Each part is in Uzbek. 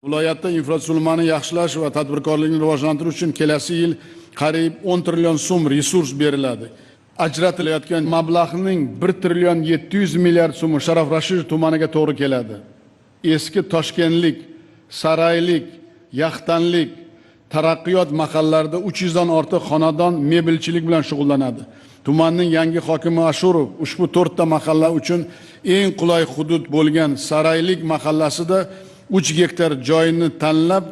Viloyatda infratuzilmani yaxshilash va tadbirkorlikni rivojlantirish uchun kelasi yil qariyb 10 trillion so'm resurs beriladi. Ajratilayotgan mablag'ning 1 trillion 700 milliard so'mi Sharof Rashidov tumaniga to'g'ri keladi. Eski Toshkentlik, Saraylik, Yaxtanlik, Taraqqiyot mahallalarida 300 dan ortiq xonadon mebelchilik bilan shug'ullanadi. Tumanning yangi hokimi Ashurov ushbu to'rtta mahalla uchun eng qulay hudud bo'lgan Saraylik mahallasida 3 gektar joyni tanlab,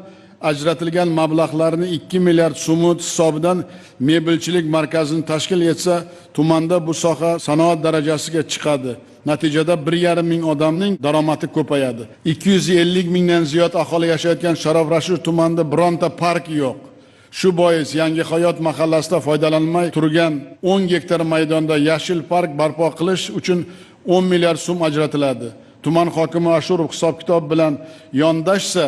ajratilgan mablag'larni 2 milliard so'mi hisobidan mebelchilik markazini tashkil etsa, tumanda bu soha sanoat darajasiga chiqadi. Natijada 1,5 ming odamning daromadi ko'payadi. 250 mingdan ziyod aholi yashayotgan Sharof Rashidov tumanida bironta park yo'q. Shu bois Yangi Hayot mahallasida foydalanmay turgan 10 gektar maydonda yashil park barpo qilish uchun 10 milliard so'm ajratiladi. Tuman hokimi Ashurov hisob-kitob bilan yondashsa,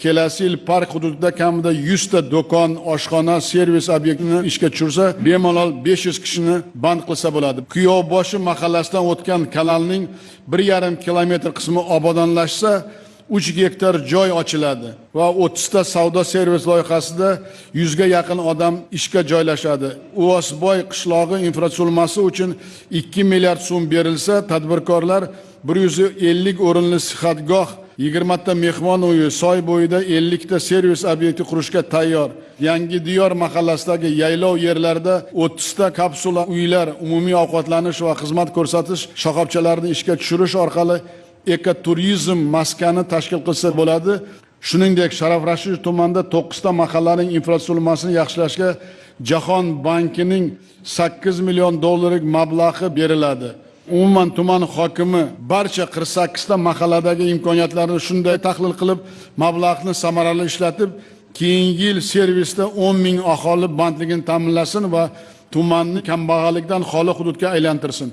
kelasi yil park hududida kamida 100 ta do'kon, oshxona, servis obyektini ishga tushirsa, bemalol 500 kishini band qilsa bo'ladi. Kuyovboshi mahallasidan o'tgan kanalning 1,5 kilometr qismi obodonlashsa, 3 gektar joy ochiladi va 30 ta savdo servis loyihasida 100 ga yaqin odam ishga joylashadi. Uvosboy qishlog'i infratuzilmasi uchun 2 milliard so'm berilsa, tadbirkorlar 150 o'rinli sihatgoh, 20 ta mehmon uyi, soy bo'yida 50 ta servis obyekti qurishga tayyor. Yangi Diyor mahallasidagi yaylov yerlarida 30 ta kapsula uylar, umumiy ovqatlanish va xizmat ko'rsatish shoxobchalarini ishga tushirish orqali ekoturizm maskani tashkil qilsa bo'ladi. Shuningdek, Sharof Rashidov tumanida 9 ta mahallaning infratuzilmasini yaxshilashga Jahon bankining 8 million dollarlik mablag'i beriladi. Umuman, tuman hokimi barcha 48 ta mahalladagi imkoniyatlarni shunday tahlil qilib, mablag'ni samarali ishlatib, keyingi yil servisda 10 ming aholi bandligini ta'minlasin va tumanni kambag'allikdan xoli hududga aylantirsin.